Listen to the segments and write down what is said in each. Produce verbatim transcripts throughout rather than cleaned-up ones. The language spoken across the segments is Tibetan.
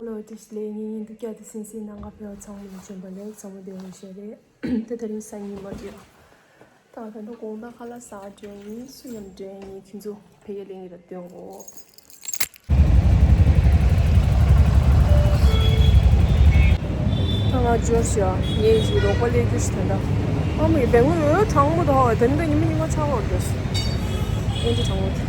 ལོ་དེ་ལས་ངེས་ངེས་འདུག་ཀྱ་དེ་སིན་སིན་ནང་ག་ཕེ་བ་ཚང་མ་ལ་བྱོན་པ་ལེགས་ཚང་མ་བདེ་བོ་ཞེས་རེད། དེ་དེ་རིང་སང་ཉིན་མ་དེ་ད་ད་ལྟ་དགོང་དག་ཁ་ལག་ཟ་འགྲོ་ཡིན། སུ་མཉམ་འགྲོ་ཡིན། ཁྱེད་ཚོ་ཕ་གིར་སླེབས་ངེས་ར་སྟོན་གོ། ད་ང་འབྱོར་ཤག་ངའི་ཡི་རོགས་པ་སླེབས་རྒྱུ་ཞིག་ད་ལྟ། ཨ་མའི་བེང་ལོར་འོ་གྲང་མོ་དང་དེ་འདྲ་ཉི་མ་ཉི་མ་ཆགས་འོང་འདྲ་སོང་། ཨེ་འདྲ་གྲང་མོ་དེ།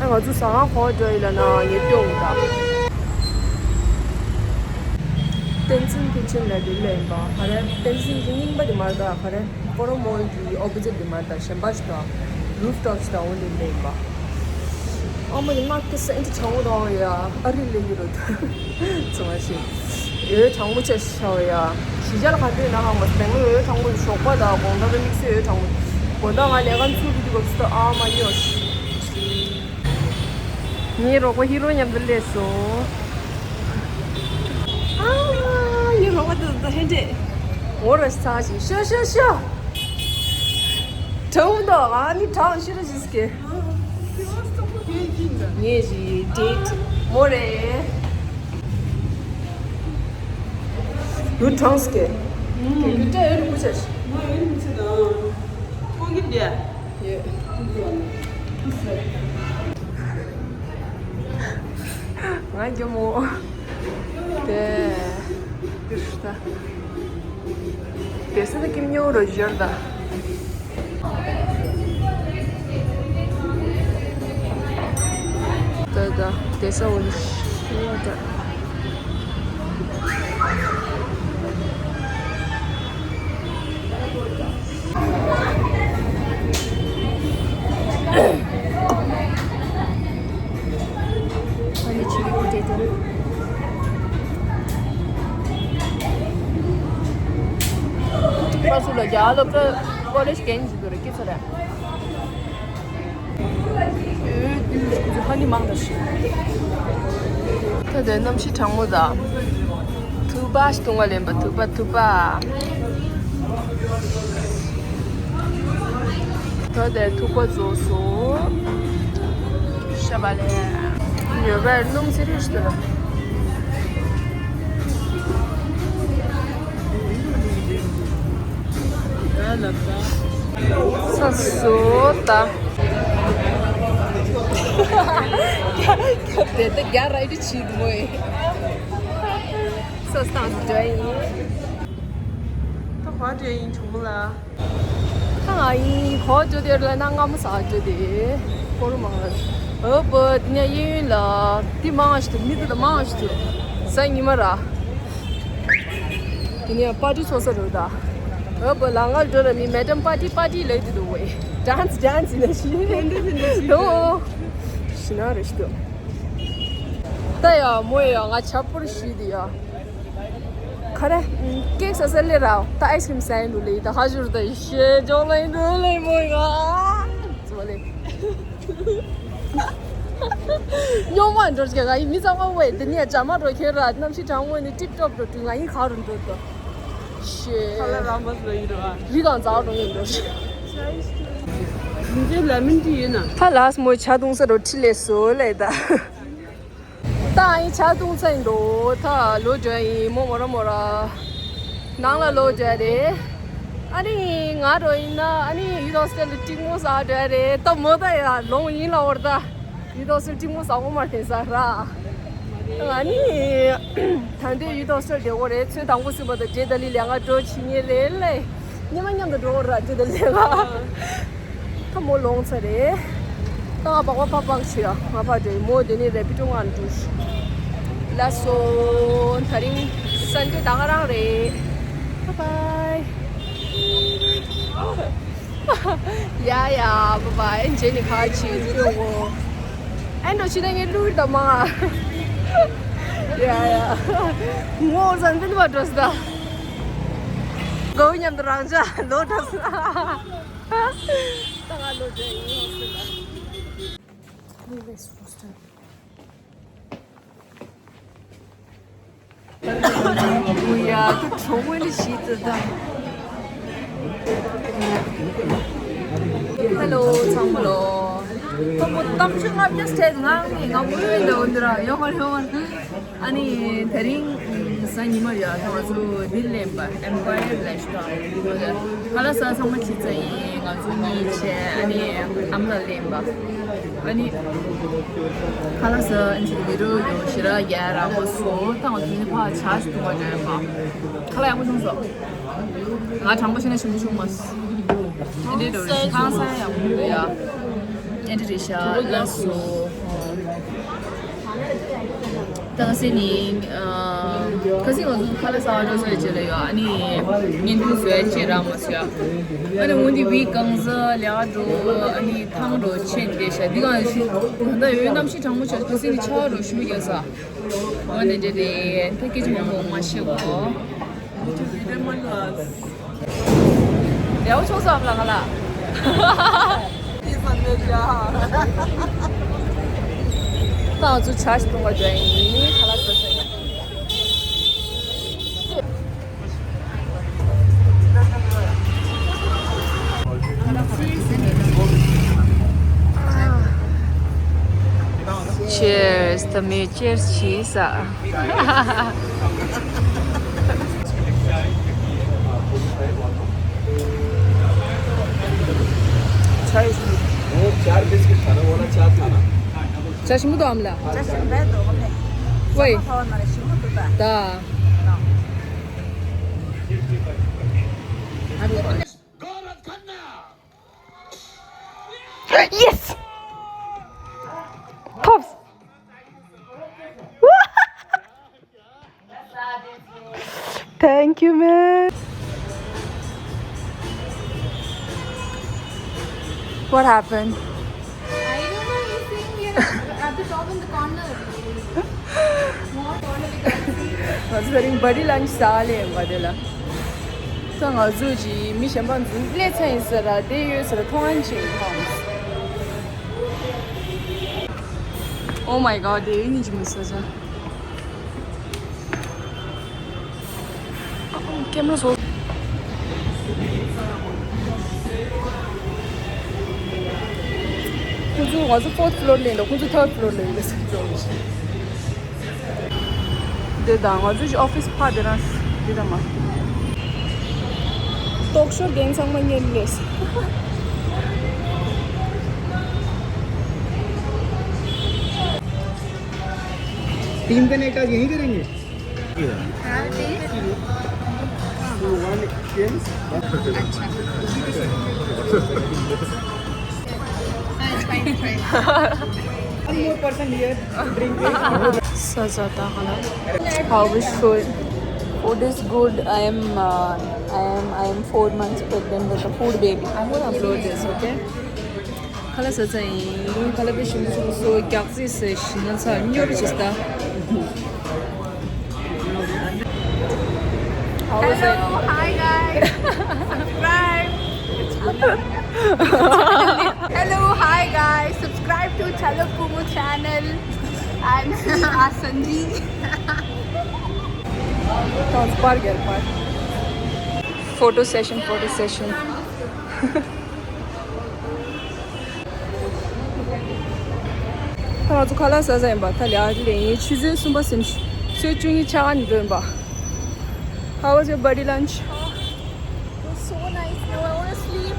ཨ་ང་ཚོ་ཟ་ཁང་ག་པར་འགྲོ་ཡིན་ལབ་ན་ངས་སྟོན་འོང་ད། བསྟན་འཛིན་ཁི་ཆན་ལབ་དེ་ལ་ཡིན་པ། ག་རེ་བསྟན་འཛིན་གི་རྙིང་པ་དེ་མ་རེད་ད། ག་རེ་ཀོ་རོ་མོལ་གི་ཨོ་པོ་ཟིཊ་དེ་མ་རེད་ད། གཞན་པ་ཞིག་ད། རུབ་ཊོབ་ཞིག་ད། འོ་དེ་ལ་ཡིན་པ། ཨ་མ་ནི་མ་ཀི་སེ་འདི་གྲང་མོ་དང་ཡ། ཨ་རི་ལེ་ཡུ་རོ་ཚོ་མ་ཤེས། འོ་གྲང་མོ་ཆེ་ཤ་བ་ཡ། གཞིས་ཆགས་ལ་ག་འདྲ་ཡིན་ན་ཧ་མ་སོང་། བེང་ལོར་འོ་གྲང་མོ་ཞོགས་པ་དང་དགོང་དག་དམིགས་བསལ་འོ་གྲང་མོ། དགོང་དག་ང་ལས་ཀ་འཚུབ་འགྲོ་དུས་སྐབས་སུ་ཨ་མ་ཉོ། ངའི་རོགས་པ་ཧི་རོ་མཉམ་དུ་སླེབས་སོང་། ཨ་ངའི་རོགས་པ་དེ་ད་ཧེ་འདྲེ། འོ་ར་ས་ཞིག་ཤ་ཤ་ཤ། གྲང་མོ་དང་ཨ་ནི་གྲང་ཤི་ར་ཞིག་སྐད། ངས་ཞིག་ཌེ་ཊི་མོ་རེད། ཡུ་གྲངས་སྐད། ཡུ་ཏྲ་ཡུ་རུ་མུ་ཆ་ཞིག་ང་ཡུ་རུ་མུ་ཆ་དང་། ཁོང་གི་འདི་ཡ། ཡོད། ང་རྒྱ་མོ། དེ། དེ་ས་ད་ཀིམ་ཉོ་རོ་ཞར་ད། ད་ད་དེ་ས་འོ་ལི་ཤི་ད། ཨ་ནི་ཆི་ལི་པོ་ཏེ་ཏོ། ཕར་ཚུར་ལ་རྒྱ་སློབ་གྲྭ་ཀོ་ལེཇ་རྒན་ཞིག་ཏུ་རེ་སྐྱེས་ཚོ་རེད། ཧ་ནི་མང་དྲགས་ཤིག་ད་དེ་གནམ་གཤིས་གྲང་མོ་དང་། ཐུག་པ་ཞིག་བཏུང་བ་ལེན་པ། ཐུག་པ་ཐུག་པ། ད་དེ་ཐུག་པ་རྫོགས་སོང་། ཤ་བ་ལེ། ཉོ་བར་སྣུམ་ཚེ་རིགས་ཤིག་ལ། ལ་ལབ་ད། ཚ་སོ་ད། དེ་ལྟ་རྒྱ་ར་ཨི་ཆི་དུ་མོ་ཡི། སོ་སྟངས་སུ་འདྲ་ཡིན། ད་ག་འདྲ་ཡིན་གྲོགས་མོ་ལ། ད་ང་ཡིན་གོ་ཅོ་དེ་ར་ན་ང་མ་ས་ཅོ་དེ། ཀོ་རུ་མང་ལ། ཨོ་བོ་དེ་ནས་གཡས་གཡོན་ལ། དེ་མང་ཞིག་ཏུ་མི་དེ་ལ་མང་ཞིག་ཏུ། ས་ཉི་མ་ར། དེ་ནས་པར་ཊི་ཚོགས་ས་རུ་ད། ཨོ་བོ་ལ་ང་འགྲོ་ར་མི་མེ་ཌམ་པར་ཊི་པར་ཊི་ལས་དེ་དུ་བས། ཌན་སི་ཌན་སི་ལ་ཤི། ལོ། ཤི་ན་རེ་ཤི་ཏུ། ད་ཡ་མོ་ཡ་ང་ཆ་པོར་ཤི་དེ་ཡ། ཁ་ར། ཀེག་ཟ་ས་ལེ་ར། ད་ཨའི་སི་ཀྲིམ་ཟ་ཡིན་འདུག་ལེ། ད་ཧ་ཞུར་ད་ཤེ་ཇོ་ལེ་འདུག་ལེ་མོ་ཡ། ཙོ་ལེ། ཉོ་མ་འགྲོ་ཀྱ་ང་ཡི་མི་ཚང་མ་ཝེ་དེ་ནས་ཇ་མ་འགྲོ་ཁྱེད་ར་གནམ་གཤིས་གྲང་མོ་ནི་ཊིབ་ཊོབ་འགྲོ་དུས་ང་ཡི་ག་རུ་འགྲོ་དོ། ཤེ། ཁ་ལ་ར་མ་ཟ་ཡི་ར། རི་གང་ཛག་འགྲོ་ངེས་འགྲོ། མི་ཚེ་ལ་མིན་ཏི་ཡིན་ན། ད་ལགས་མོ་ཇ་བཏུང་ས་རུ་ཁྲིད་ལས་སོ་ལེ་ད། ད་ཨ་ཡིན་ཇ་བཏུང་ཚར་ཡིན་འགྲོ། ད་ལོག་འགྲོ་ཡིན་མོ་མོ་ར་མོ་ར། ནང་ལ་ལོག་འགྲོ་རེད། ཨ་ནི་ང་འགྲོ་ཡིན་ན་ཨ་ནི་ཡུ་ཐོག་སི་ལ་ཏིག་མོ་ཟ་འགྲོ་རེད། ད་མོ་ད་ཡ་ལོང་ཡིན་ལ་འོར་ད། ཡུ་ཐོག་སི་ཏིག་མོ་ཟ་གོ་མ་ཐེན་ས་ར། ཨ་ནི། ད་འདོད་ཡུ་ཐོག་སི་བསྡད་གོ་རེད། ཚོད་དང་པོ་སུ་བ་ད་འདྲེ་ད་ལི་ལས་ང་འགྲོ་ཕྱི་ཉེ་རེད་ལེ། ཉི་མ་མཉམ་དུ་འགྲོ་གོ་ར་འདྲེ་ད་ལི་ལས་ང་། ཁ་མོ་ལོང་ཚར་རེད། ད་ང་སྦག་སྦག་ཕག་ཕག་བྱེད་ཡ། ང་ཕ་འདྲེ་མོ་དེ་ནས་རེ་པི་ཏོ་ང་འགྲོ་ཤི། ལ་སོ། ད་རིང་སན་ཌེ་ད་ག་རང་རེད། བཱའི་བཱའི། ཡ་ཡ་བཱའི་བཱའི། ཨེ་འཇེ་ནི་ཁ་ཆེ་ཡོ་གོ། ཨེ་འགྲོ་ཕྱི་ད་ངས་ལུས་ད་མ། ཡ་ཡ། ངོ་ཟན་ཏན་བ་འགྲོ་སི་ད། གོ་མཉམ་དུ་རང་ཅག་ལོ་འགྲོ་སི་ད། ད་ང་ལོ་འགྲོ་ཡིན་ཡོང་སི་ད། ཡ་ད་གྲོགས་མོ་ནི་ཤི་ད་ད། ཧེ་ལོ་ཚང་མ་ལོ། ཁོ་མོ་གཏམ་ཤུགས་ལྔ་བརྒྱ་སྤྲད་ངང་ནས་ང་མོ་ཡོད་ལོ་འདི་ར་ཡོང་བར་ཡོང་བར། ཨ་ནི་དེ་རིང་གཟའ་ཉི་མ་རེད། ད་ང་ཚོ་འདི་ལེན་པ་Empire Restaurant། ཁ་ལག་ཟ་ཚང་མ་ཕྱིན་ཚར་ཡིན། ང་ཚོ་གཉིས་བྱས། ཨ་ནི་ཨ་མ་ལགས་ལེན་པ། ཨ་ནི་ཁ་ལག་ཟ་ཨ་ནི་ཅིག་བི་ཌི་ཡོ་ཡོང་ཞེ་དྲག་རྒྱག་རག་མ་སོང་། ད་ང་ཚོ་ནི་ཕར་ཇཱརཇ་གཏོང་བ་འགྲོ་ཡིན་པ། ཁ་ལག་ཡག་པོ་བྱུང་སོང་། ང་དྲང་པོ་བཤད་ན་ཞིམ་པོ་བྱུང་མ་སོང་། ཨེ་འདྲའི་འགྲོ་རེད། ཁང་ས་ཡག་པོ་འདུག་ཡ། ཨེ་འདྲ་རེད་ཤག་ལགས་སོ། ད་ང་སི་ནི་ཁ་སང་ང་ཚོ་ཁ་ལག་ཟ་བ་འགྲོ་ས་ཡོད་ཅེས་ལ་ཡོད། ཨ་ནི་བརྙན་ཐུང་བཟོ་ཡ་ཅེས་རག་མ་སོང་ཡ། ཨ་ནི་འོན་ཏེ་བི་གང་ཟ་ལ་འགྲོ། ཨ་ནི་ཐང་འགྲོ་ཆེན་བསྡད་ཤག་འདི་གང་ཞིག་ད་ལྟ་ཡོད་གནམ་གཤིས་གྲང་མོ་ཆགས། ཁ་སང་ནི་ཆར་པ་འདྲ་ཞིག་རྒྱག་ས། འོ་ན་འདྲ་རེད། ད་སྐད་ཆ་མང་པོ་མ་བཤད་གོ། ཡག་པོ་བྱུང་སོང་ཨ་མ་ལགས་ཁ་ལག་ད་ང་ཚོ་ཇཱརཇ་གཏོང་བར་འགྲོ་ཡིན། ཁ་ལག་ཟ་ས་ཡིན། Cheers. ད་མི་ཅེར་སི་བྱས་ས། चाय इसमें। वो चार बिस्किट खाना, वो वाला चाय खाना। चाय इसमें तो आमला। चाय इसमें तो आमला। वही। दा। Yes! Pops! Thank you, man. What happened? I don't know, he's sitting here at the top in the corner. What corner we can't see? ང་ཚོ་དེ་རིང་buddy lunch ཟ་ལེ་ཡིན་པ་དེ་ལ། ད་ང་ཚོ་ཅིག་མི་གཞན་པ་ཚོ་སླེབས་ཚར་ཡིན་ཟེར་ར་བསྡད་ཡོད་ཟེར་ར་མཐོང་ཡ་ཅིག་མཐོང་། Oh my god, དེ་ཡིན་གྱི་མི་ས་ཆ། ཀེམ་ར་སོ། ཁོང་ཚོ་ང་ཚོ་fourth floor ལ་ཡིན་འདུག་ཁོང་ཚོ་third floor ལ་ཡིན་འདུག་འདི་དང་ང་ཚོའི་ཨོ་ཕིས་ཕ་དེ་རང་འདི་དང་མ། རྟོག་ཞོར་རྒན་ཚང་མ་ཉན་ལེས། टीम का नेता यहीं करेंगे। One more person here to drink it. ས་ཟ་ད་ག་ལ། How is food? Food is good. I am, uh, I am, I am four months pregnant with a food baby. I'm gonna upload this, okay? ཁ་ལག་ཟ་ཚར་ཡིན། ཁ་ལག་དཔེ་ཞིམ་པོ་བྱུང་སོང་། རྒྱགས་ཚིག་ཟེར་ཞིམ་ན་ཚ་སྨྱོ་རུ་བྱེད་ད། Hello, hi guys. Subscribe. Hello, hi guys. Subscribe to Chalo Kumu channel. And this is Asanji. Photo session, photo session. ད་ང་ཚོ་ཁ་ལག་ཟ་ཟ་ཡིན་པ། ད་ལས་ལས་ཡིན། ཆུ་ཚོད་གསུམ་པ་ཟིན། ཆུ་ཚོད་བཅུ་གཉིས་ཆ་ག་ནས་འགྲོ་ཡིན་པ། How was your buddy lunch? It was so nice. Now I wanna sleep.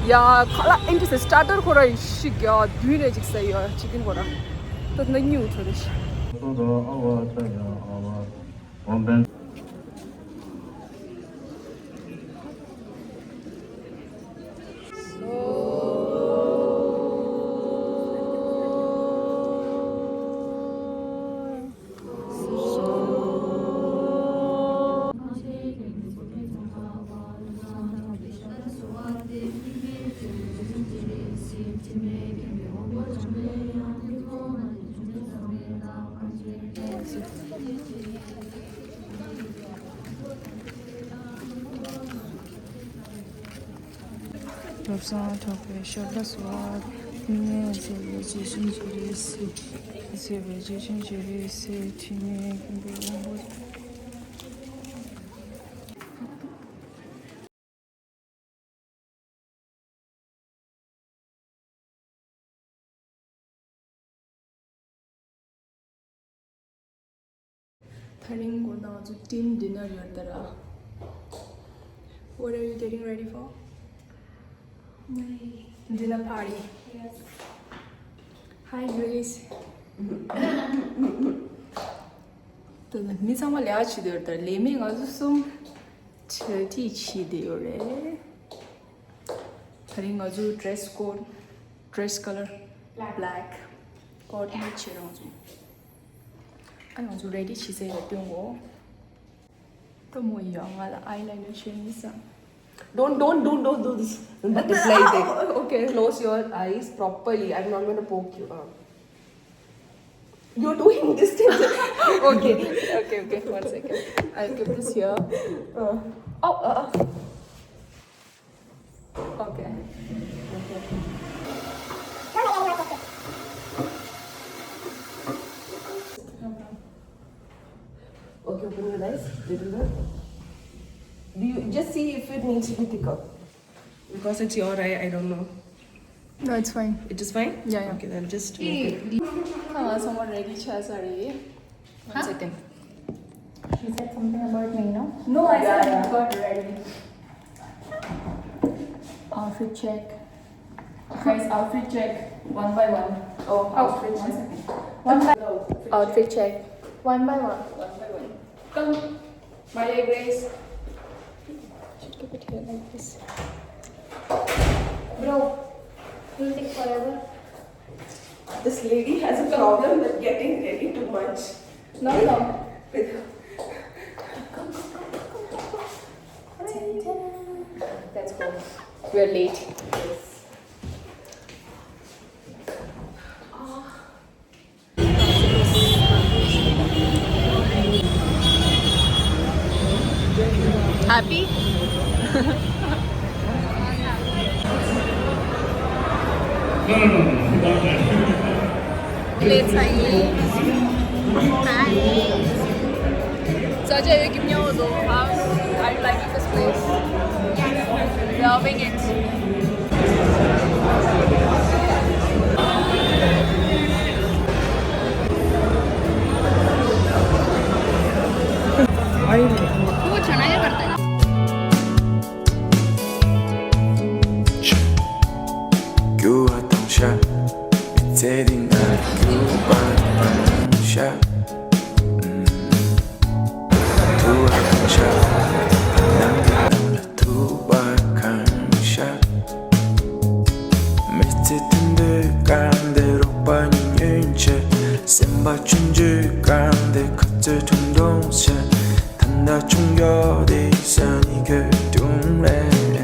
ཡ་ཁ་ལག་ཨེན་ཏི་སི་སི་ཊར་ཊར་ཁོ་ར་ཡི་ཤི་ག་དུས་རེ་ཅིག་ཟ་ཡོད། ཅི་ཀིན་ཁོ་ར་ད་ན་ཉུ་ཐོ་རེ་ཤི། བློ་བཟང་གྲགས་པའི་ཞབས་ལ་གསོལ་བ། ངས་བྱས་པའི་རྗེས་སུ་འཇུག་རེ་ཟེར། བྱས་པའི་རྗེས་སུ་འཇུག་རེ་ཟེར། དྲི་མེད་ཀུན་པའི་དབང་པོ། ད་རིང་དགོང་དག་ང་ཚོ་team dinner ཡོད་ད་ར། What are you getting ready for? Dinner party. Yes. Hi, Grace. ད་ནི་མི་ཚང་མ་ལས་ཀ་བྱེད་དེ་ཡོད་ད་ར། ལས་མེད་ང་ཚོ་གསུམ་ཆ་ཁྲིད་བྱེད་དེ་ཡོད་རེད། ད་རིང་ང་ཚོ་dress code, dress color black, coordinate བྱེད་རང་ཚོ། ཨ་ང་ཚོ་ready བྱེད་ཟེར་ཡ་སྟོན་གོ། ད་མོ་ཡ་ང་ལ་eyeliner བྱེད་མི་ས། Don't, don't, don't, don't do this. That is like that. Okay. Close your eyes properly. I'm not going to poke you. Uh, you're doing this thing. Okay, okay, okay. One second. I'll keep this here. Uh, oh, uh, uh. Okay. Okay, open your eyes, little bit. Do you just see if it needs to be thicker? Because it's your eye, I don't know. No, it's fine. It is fine? Yeah, yeah. Okay, then just make it. Come on, someone ready, Chasari. One second. She said something about me, no? No, I said you got ready. Outfit check. Guys, outfit check. One by one. Oh, outfit check. One by outfit check. One by one. One by one. Come. My dear Grace. Should keep it here like this. Bro, you'll take forever. This lady has a problem with getting ready too much. No, no. With Let's go. We're late. Happy? Let's try. Hi. Saja, you give me all the house. Are you liking this place? Yes. Loving it. वो चना क्या करता है? མི་ཚེ་དུད་འགྲོའི་སྒང་དེ་རོགས་པ་གཉིས་ཉོན་ཆེ། སེམས་པ་ཆུང་ཆུང་སྒང་དེ་ཁ་རྩོད་ཁྲུང་ཁྲུང་བྱེད། ད་ལྟ་ཆུང་ཡོད་དེ་ས་ནི་གོད་ཁྲུང་རེད།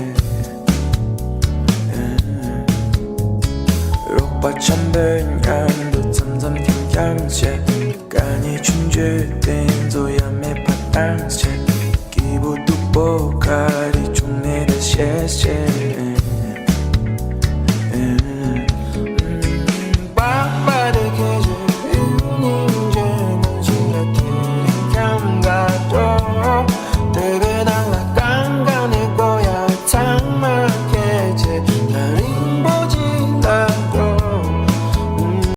རོགས་པ་འཆམ་པོའི་མཉམ་དུ་འཆམ་འཆམ་འཁྱམ་འཁྱམ་བྱེད། དཀའ་ངལ་ཆུང་ཆུང་དེ་ཚོ་ཡ་མེད་པ་བཏང་བྱེད། སྐྱིད་པོ་སྡུག་པོ་ག་